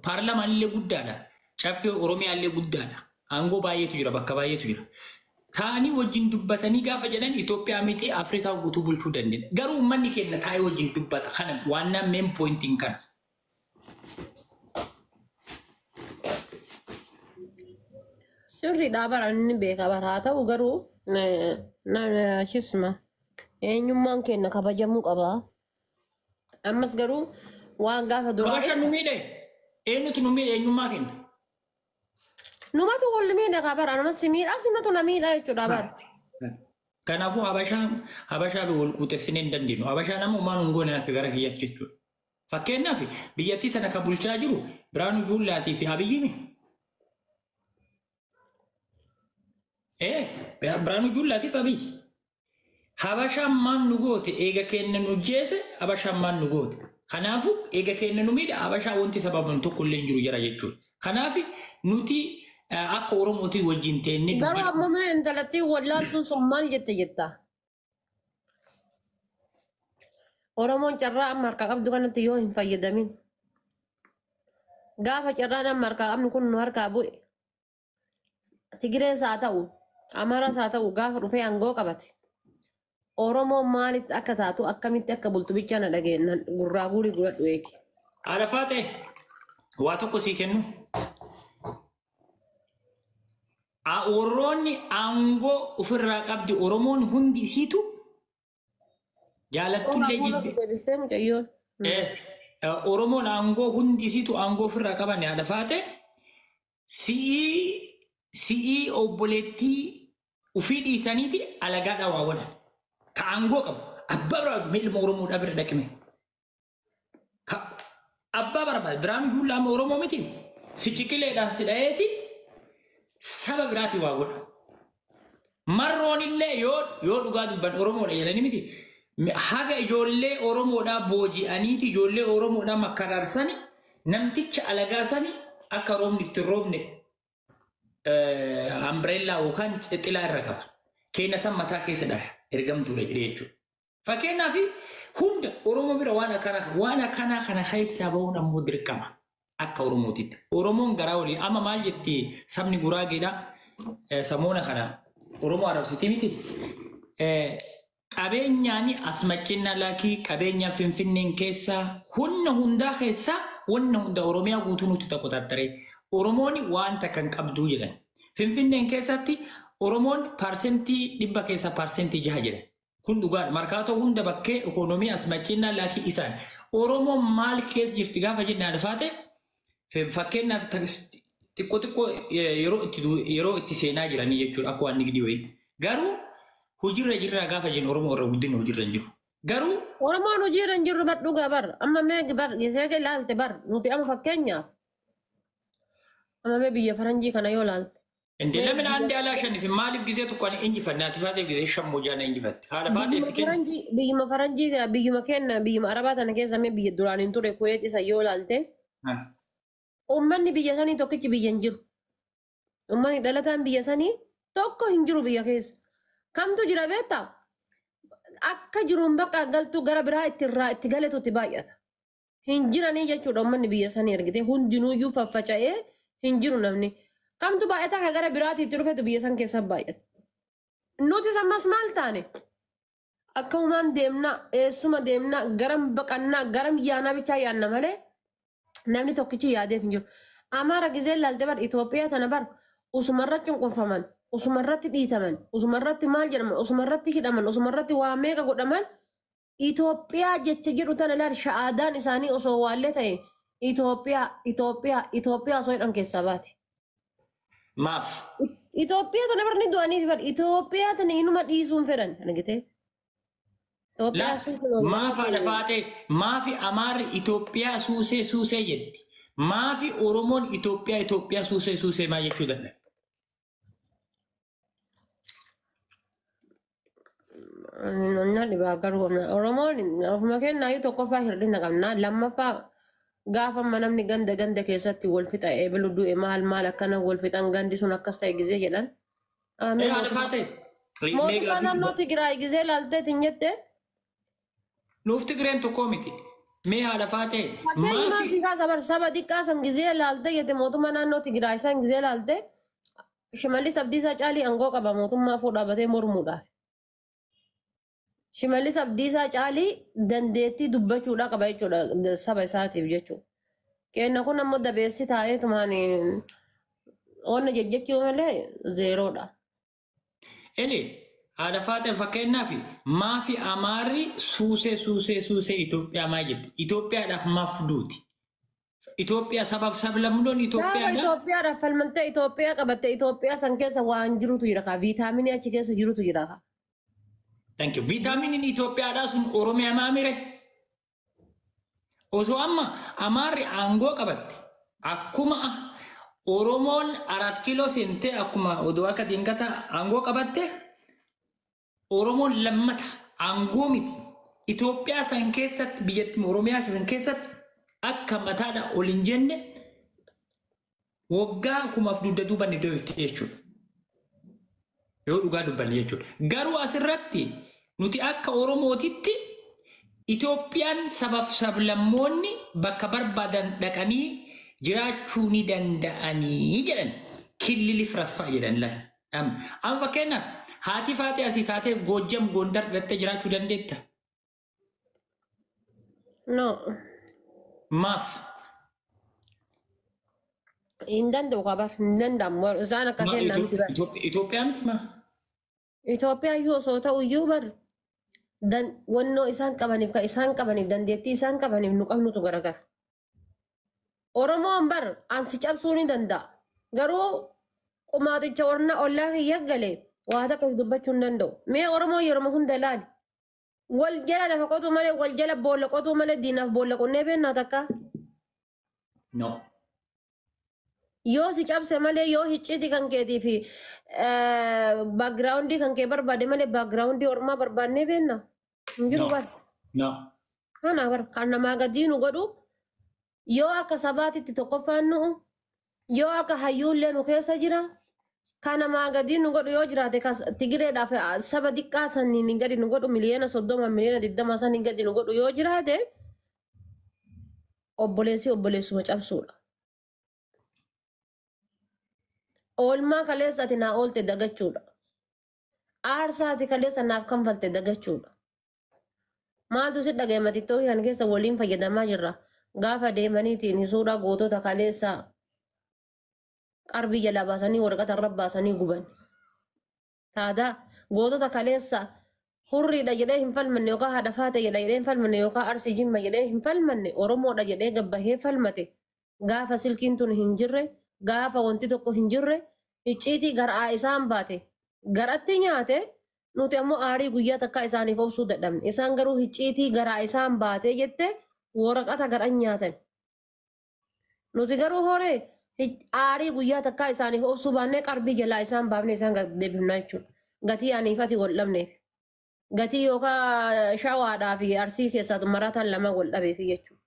Paarlaamaan illee guddaadha. Caffee Oromiyaa illee guddaadha. Aangoo baay'eetu jira, bakka baay'eetu jira. Taa'anii wajjin dubbatanii gaafa jedhan Itoophiyaa miti Afrikaa guutuu bulchuu dandeenya. Garuu uummanni keenya taa'ee wajjin dubbata. Kana waannaan main pointiin kana. Sirriidha bara inni beeka bara haa ta'u garuu shisma eenyummaan keenya kabajamuu qaba. Ammas garuu waan gaafa duraa Habashaan nu miidhe. Eenyutu nu miidhe eenyummaa keenya? Numatu wal miidha kaa bara anumas si miidhaa simatu na miidhaa jechuudha bara. Kanaafuu Habashaa wal quuxessinee hin dandeenyu. Habashaan amma uumaan hin goone akka gara kiyyaatti jechuudha. Fakkeenyaaf biyyattii tana kan bulchaa jiru Biraanuu Juullaatii fi Abiyyiini. Biraanuu Juullaatii fi Abiyyi. Habashaan maal nu goote eega kenna nu jeese Habashaan maal nu goote. Kanaafuu eega kenna nu miidha Habashaa wanti sababan tokko illee hin jiru jara jechuudha. Kanaaf nuti akka Oromootii wajjin teennee Garuu ammoo mee intalattii wallaaltuun sun maal jette jetta? Oromoon carraa amma harkaa qabdu kanatti yoo hin fayyadamin. Gaafa carraan amma harkaa qabnu kun nu harkaa bu'e. Tigirees haa ta'u, Amaaras haa ta'u gaafa dhufee aangoo qabate. Oromoon maalitti akka taatu akkamitti akka bultu bichaa na dhageenye gurraa guurii godhadhu eegi. Haadha Faatee waa tokko sii kennu. Warroonni aangoo ofirraa qabdi Oromoon hundi isiitu jaalattullee Fuula jibbi. deebiftee mucayyoon. Oromoon aangoo hundi isiitu aangoo ofirraa qaban haadha Faatee si'ii obboleettii ofii dhiisaniiti alagaadhaa waa godhan. Ka aangoo qabu abbaa barbaadu ilma Oromoodhaa bira dhaqime. Ka abbaa barbaadu Biraanuu Juullaa amma Oromoo miti si ciqileedhaan si dhayeeti saba biraatii waa godha. Marroon illee yoo dhugaa dubban Oromoodha jedhanii miti. Haga ijoollee Oromoodhaa booji'aniiti ijoollee Oromoodhaa makaraarsani namticha alagaa sani akka roobni itti hin roobne ambireellaa yookaan xilaa irra qaba. Keenya san mataa keessa dhaha ergamtuudha jedhee jechuudha. Fakkeenyaaf hunda Oromoo bira waan akkanaa kana keessaa bahuun ammoo dirqama akka Oromootitti. Oromoon garaa walii amma maal jetti sabni Guraageedha samoona kana Oromoo arabsitii miti. Qabeenyaan as maccina laakii qabeenya Finfinneen keessaa hunna hundaa keessaa wanna hunda Oromiyaa guutuu nuti tokko tattare. Oromoon wanta kan qabduu jedhan. Finfinneen keessatti Oromoon 100% keessaa 6% jedhan. Kun dhugaadha. Markaatoo hunda bakkee ikoonoomii as maccina laakii isaan. Oromoon maal keessa jirti gaafa jennaan dhufaate fakkeenyaaf xiqqoo xiqqoo yeroo itti seenaa jiranii jechuudha akka waan nigdii wayii. Garuu hojiirra jirraa gaafa jennu Oromoo irra guddinni hojiirra hin jiru. Garuu Oromoon hojiirra hin jirru bar dhugaa bar amma mee bar gisee ilaalte bar nuti amma fakkeenyaaf amma mee biyya faranjii kana yoo ilaalte. Inde ለምን አንድ አላሸንፍም? maaliif gisee tokko ani injifanne ati faatee gisee shan moojaa na injifatte. Haadha faatee itti kennu. Biyyuma faranjii biyyuma kenna biyyuma arabaa tana keessa mee biyya duraan hin ture Kuweet isa yoo ilaalte uummanni biyya sanii tokkichi biyya hin jiru. Uummanni dhalataan biyya sanii tokko hin jiru biyya keessa. Kamtu jira beektaa? Akka jiruun bakka galtuu gara biraa itti irraa itti galetu itti baay'ata. Hin jiranii jechuudha uummanni biyya sanii argite hundinuuyyuu faffaca'ee hin jiru namni. Kamtu baay'ata akka gara biraatti itti dhufetu biyya san keessa baay'ata. Nutis ammas maal taane? Akkanumaan deemna, eessuma deemna, garam baqannaa, garam yaanaa bichaa yaanna malee namni tokkichi yaadeef hin jiru. Amaara gizee ilaalte bar Itoophiyaa tana bar usumarratti cunqurfaman, usumarratti dhiitaman, usumarratti maal jedhaman, usumarratti hidhaman, usumarratti waa meeqa godhaman Itoophiyaa jecha jedhu tana ilaali sha'aadaan isaanii osoo waallee ta'e Itoophiyaa, Itoophiyaa, Itoophiyaa osoo jedhan keessaa baati. Maaf. Itoophiyaa tana bar ni du'aniif bar Itoophiyaa tana inuma dhiisuun fedhan argitee. Itoophiyaa suusee Maaf haadha faatee maafi Amaarri Itoophiyaa suusee suusee jetti. Maafi Oromoon Itoophiyaa Itoophiyaa suusee suusee maal jechuu danda'a? Na dhibaa garuu Oromoon ofuma kennaayyuu tokkoffaa hir'ina qabna lammaffaa gaafa amma namni ganda ganda keessatti wal fixa eebilu du'e maal maal akkana wal fixan gandi sun akkas ta'e gizee jedhan. Haadha faatee. Mootummaa naannoo Tigraay gizee ilaalteetiin jette. Nuuf Tigreen tokko miti. Mee haadha faatee Fakkeenyumaan maafi si kaasa bar saba xiqqaa san gizee laalte jette mootummaa naannoo Tigraay san gizee laalte Shimallis Abdiisaa Caalii aangoo qaba mootummaa fuudhaa dhaabatee mormuudhaaf. Shimallis Abdiisaa Caalii dandeettii dubbachuudhaa qaba jechuudha saba isaatiif jechuudha. Kenna kun ammoo dabeessi taa'eetumaan wanna jejjechuu malee zeeroodha. Eli haadha faatee fakkeenyaaf maafi Amaarri suusee suusee suusee Itoophiyaa maa jetti? Itoophiyaadhaaf maaf duuti? Itoophiyaa sabaaf sablammoonni Gaafa Itoophiyaadha. Itoophiyaadhaaf falmantee Itoophiyaa qabatte Itoophiyaa san keessa waan jirutu jira kaa viitaaminii achi keessa jirutu jira kaa. Thank you. Viitaaminiin Itoophiyaadhaa sun Oromiyaa maamire? Osoo amma Amaarri aangoo qabatte akkuma Oromoon 4 kiiloo seentee akkuma oduu akka dinkata aangoo qabatte Oromoon lammata aangoo miti. Itoophiyaa san keessatti biyyattii Oromiyaa san keessatti akka mataadha ol hin jenne waggaa kumaaf dugda duuban iddoo ifti jechuudha. Yoo dhugaa dubbanne jechuudha. Garuu asirratti nuti akka Oromootitti Itoophiyaan sabaaf sablammoonni bakka barbaadan dhaqanii jiraachuu ni danda'anii jedhan killili firasfaa jedhan laal. Amma fakkeenyaaf haati faatee asii kaatee Goojjam Gondar dhattee jiraachuu dandeetta. No. Maaf? Hin danda'u qabar hin danda'amu isaan akka kennan miti bar. Itoophiyaa miti maa? Itoophiyaa iyyuu osoo ta'u iyyuu bar wannoo isaan qabaniif kan isaan qabaniif dandeettii isaan qabaniif nu qabnutu garagara. Oromoon bar ansi cabsuu ni danda'a. Garuu qumaaticha orna ollaa kiyya gale waa takka dubbachuu hin danda'u. Mee Oromoo yeroo hunda ilaali. Wal jala lafa qotuu malee wal jala boolla qotuu malee diinaaf boolla qonnee beennaa takka. No. Yoo si cabse malee yoo hicciiti kan keetii fi backgroundii kan kee barbaade malee backgroundii ormaa barbaannee beenna. Hin jiru No. bar. No. Kana bar kan namaa gadii nu godhu yoo akka sabaatitti tokkoffaan nu'u yoo akka hayyuullee nu keessa jira kan namaa gadii nu godhu yoo jiraate Tigireedhaaf saba xiqqaa saniin gadi nu godhu 30 miliyoona 20 miliyoona saniin gadi nu godhu yoo jiraate obboleessi obboleessuma cabsuudha. Oolmaa kaleessa ati naa oolte dagachuudha. Aarsaa ati kaleessa naaf kanfalte dagachuudha. Maaltu si dhaga'e tiktookii kana keessa waliin fayyadamaa jirra. Gaafa deemaniitiin suuraa gootota kaleessa qarbii jalaa baasanii waraqata irra baasanii guban. Taadaa gootota kaleessa hurriidha jedhee hin falmanne yookaan haadha faate jedhee hin falmanne yookaan arsii jimma jedhee hin falmanne Oromoodha jedhee gabbahee falmate. Gaafa silkiin tun hin jirre gaafa wanti tokko hin jirre icciitii garaa isaan baate garatti nyaate nuti ammoo aarii guyyaa takkaa isaaniif obsuu dadhabne. Isaan garuu icciitii garaa isaan baate jette waraqata garan nyaatan. Nuti garuu horee aarii guyyaa takkaa isaaniif obsuu baannee qarbii jalaa isaan baafne isaan deebifnaa jechuudha. Gatii aniif ati wal dhabneef. Gatii yookaan shawaadhaa fi arsii keessaa marataan lama wal dhabeef jechuudha.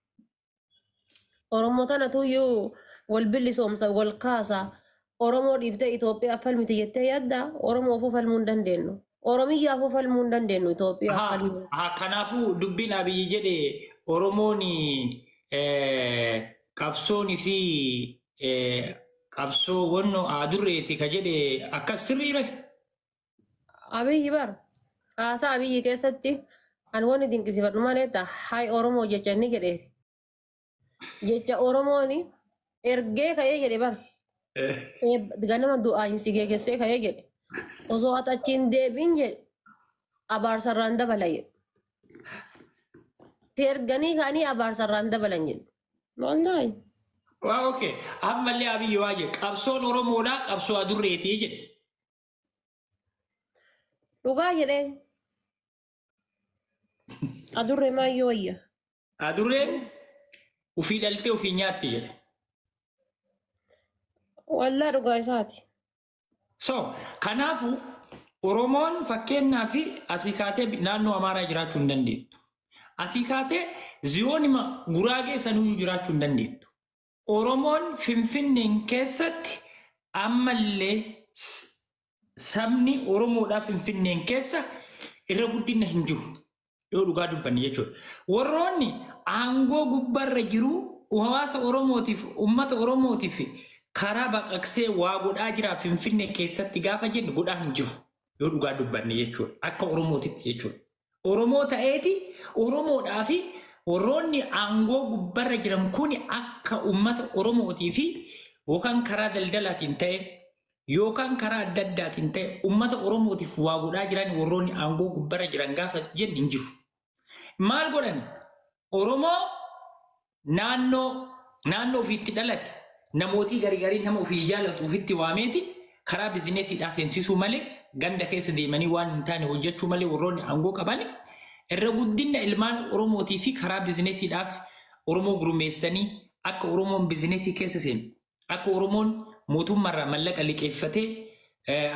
Oromoo tanatu iyyuu wal bilisoomsa wal kaasa. Oromoo dhiiftee Itoophiyaa falmite jettee yaadda Oromoofuu falmuu hin dandeenyu. Oromiyyaafuu falmuu hin dandeenyu Itoophiyaa falmuu. Kanaafuu dubbiin Abiyyi jedhe Oromoon qabsoon isii qabsoo wannoo adurreeti ka jedhe akkas sirriire. Abiyyi bar haasaa Abiyyi keessatti ani wanni dinqisiifadhu malee hayi Oromoo jecha inni jedheef. Jecha Oromoon ergee ka'ee jedhe bar. Ganama du'aan si geggeessee ka'ee jedhe. Osoo ati achiin deebiin jedhe abaarsarraan dabala jedhe. Si erganii ka'anii abaarsarraan dabalan jedhe. Wallaahi. Waa okei. Ammallee Abiyyi waa jedhe qabsoon Oromoodhaa qabsoo adurreetii jedhe. Dhugaa jedhee. Adurree maayyoo wayya. Adurreen ufii dhaltee ufii nyaatti jedhe. Wallaa dhugaa isaati. So kanaafuu Oromoon fakkeenyaa fi asii kaatee naannoo Amaaraa jiraachuu hin dandeettu. Asii kaatee ziyoonima Guraagee sanuyyuu jiraachuu hin dandeettu. Oromoon Finfinneen keessatti ammallee sabni Oromoodhaa Finfinneen keessa irra guddina hin jiru. Yoo dhugaa dubbanne jechuudha. Warroonni aangoo gubbaarra jiru hawaasa Oromootiif uummata Oromootiif karaa baqaqsee waa godhaa jira Finfinnee keessatti gaafa jennu godhaa hin jiru. Yoo dhugaa dubbanne jechuudha. Akka Oromootitti jechuudha. Oromoo ta'eeti Oromoodhaa fi warroonni aangoo gubbaarra jiran kun akka uummata Oromootii fi yookaan karaa daldalaatiin ta'e yookaan karaa adda addaatiin ta'e uummata Oromootiif waa godhaa jiran warroonni aangoo gubbaarra jiran gaafa jennu hin jiru. Maal godhan? Oromoo naannoo ofiitti dhalate namootii gargarii nama ofii jaalatu ofitti waameeti karaa bizineesiidhaa seensisuu malee ganda keessa deemanii waan hin taane hojjechuu malee warroonni aangoo qaban irra guddina ilmaan Oromootii fi karaa bizineesiidhaaf Oromoo gurmeessanii akka Oromoon bizineesii keessa seenu akka Oromoon mootummaarraa mallaqa liqeeffatee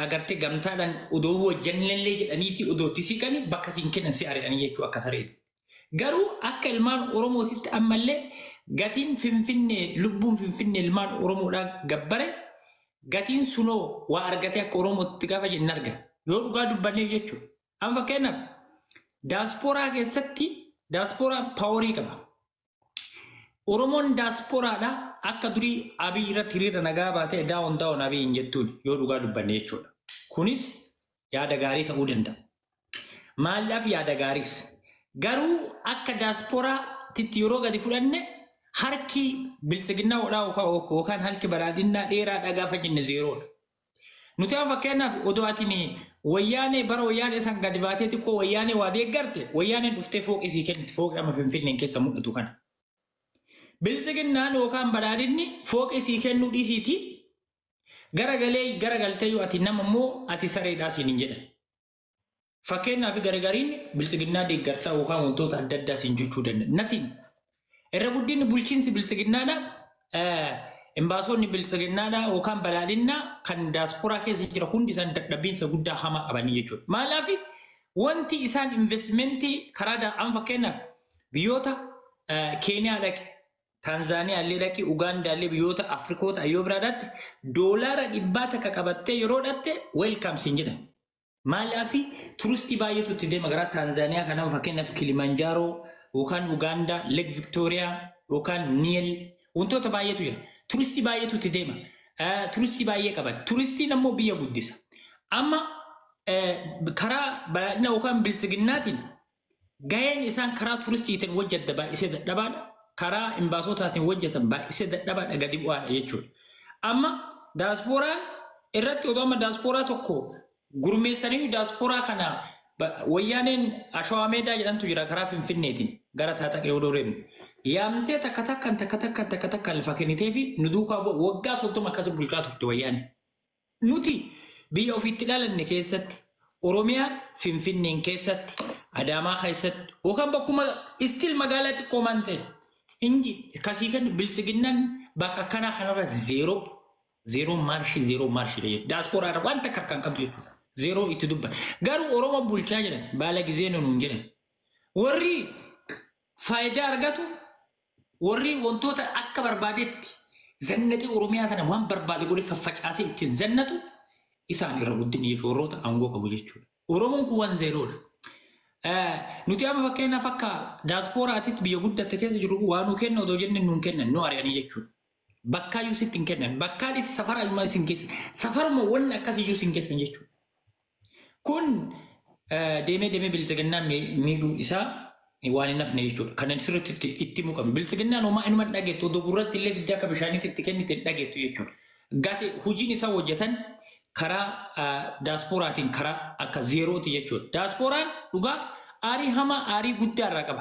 agartee gamtaadhaan odoo hojjannellee jedhaniiti odootti siqanii bakka siin kennan si ari'anii jechuu akka sareeti. Garuu akka ilmaan Oromootitti ammallee gatiin Finfinnee lubbuun Finfinnee ilmaan Oromoodhaa gabbare gatiin sunoo waa argatee akka Oromootti gaafa jennu arga. Yoo dhugaa dubbanneef jechuudha. Amma fakkeenyaaf daaspooraa keessatti daaspooraa paaworii qaba. Oromoon daaspooraadha akka durii Abiy irratti hiriira nagaa baatee daawon daawon Abiy hin jettuun yoo dhugaa dubbanne jechuudha. Kunis yaada gaarii ta'uu danda'a. Maaliif yaada gaariis? Garuu akka daaspooraatti yeroo gadi fudhanne harki biltsiginnaa godhaa yookaan harki badhaadhinnaa dheeraadha gaafa jenne zeeroodha. Nuti amma fakkeenyaaf odoo atiin wayyaanee bara wayyaanee san gadi baatee xiqqoo wayyaanee waa deeggarte wayyaaneen dhuftee fooqii sii kenniti fooqii amma Finfinneen keessa mul'atu kana. Biltsiginnaan yookaan badhaadhinni fooqii sii kennuu dhiisiiti garagalee garagaltee yoo ati nama immoo ati sareedhaa siin hin jedhan. Fakkeenyaaf gargariin biltsiginnaa deeggartaa yookaan wantoota adda addaa siin jechuu danda'a. Natiin irra guddinni bulchiinsi biltsiginnaadha. Imbaasonni biltsiginnaadha yookaan badhaadhinnaa kan daasporaa keessa jira hundi isaan dadhabbiinsa guddaa hamaa qabanii jechuudha. Maalaaf wanti isaan investimentii karaa amma fakkeenyaaf biyyoota Keeniyaa dhaqe, Taanzaaniyaa illee dhaqe, Ugaandaa illee biyyoota Afrikoota yoo biraa dhatte doolaara 100 qabattee yeroo dhatte weelkaam siin jedhan. Maalaaf turistii baay'eetu itti deema gara Taanzaaniyaa kanaan fakkeenyaaf Kilimanjaaroo yookaan Ugaandaa, Lake Victoria yookaan Niil wantoota baay'eetu jira. Turistii baay'eetu itti deema. Turistii baay'ee qaban. Turistiin ammoo biyya guddisa. Amma karaa badhaadhina yookaan biltsiginnaatiin gaheen isaan karaa turistiitiin hojjetan baay'isee dadhabaadha. Karaa imbaasotaatiin hojjetan baay'isee dadhabaadha gadi bu'aadha jechuudha. Amma daaspooraan irratti odoo amma daaspooraa tokko gurmeessanii daaspooraa kana wayyaaneen Ashawaa Meedaa jedhamtu jira karaa Finfinneetiin gara Taaxaqee odoo deemnu. Yaamtee takka takkaan takka takkaan takka takkaan lafa kennitee fi nu duukaa waggaa 30 akkas bulchaa turte wayyaane. Nuti biyya ofiitti dhalanne keessatti Oromiyaa Finfinneen keessatti Adaamaa keessatti yookaan bakkuma istil magaalaa xiqqoo maan ta'e inji kasii kennu biltsiginnaan bakka akkanaa kanarra zeeroo maarshii daaspooraa irra wanta akka harkaan qabdu jechuudha. Zeeroo itti dubban. Garuu Oromoo bulchaa jedhan baala gizee nuun jedhan. Warri faayidaa argatu warri wantoota akka barbaadetti zannatee Oromiyaa sana waan barbaade godhee faffacaasee ittiin zannatu isaan irra guddinni jechuudha warroota aangoo qabu jechuudha. Oromoon kun waan zeeroodha. Nuti amma fakkeenyaaf akka daaspooraatitti biyya guddatte keessa jiru waa nuu kenna odoo jenne nuun kennan nu ari'anii jechuudha. Bakkaayyuu sitti hin kennan bakkaanis safara isin keessa safaruma wanni akkasiyyuu isin keessan jechuudha. Kun deemee deemee biltsiginnaan miidhuu isaa waan hin hafne jechuudha. Kanan sirriitti itti himuu qabna. Biltsiginnaan homaa inuma dhageettu odoo gurratti illee fiddee akka bishaaniitti itti kennite dhageettu jechuudha. Gati hojiin isaa hojjetan karaa daasporaatiin karaa akka zeerooti jechuudha. Daasporaan dhugaa aarii hamaa aarii guddaa irraa qaba.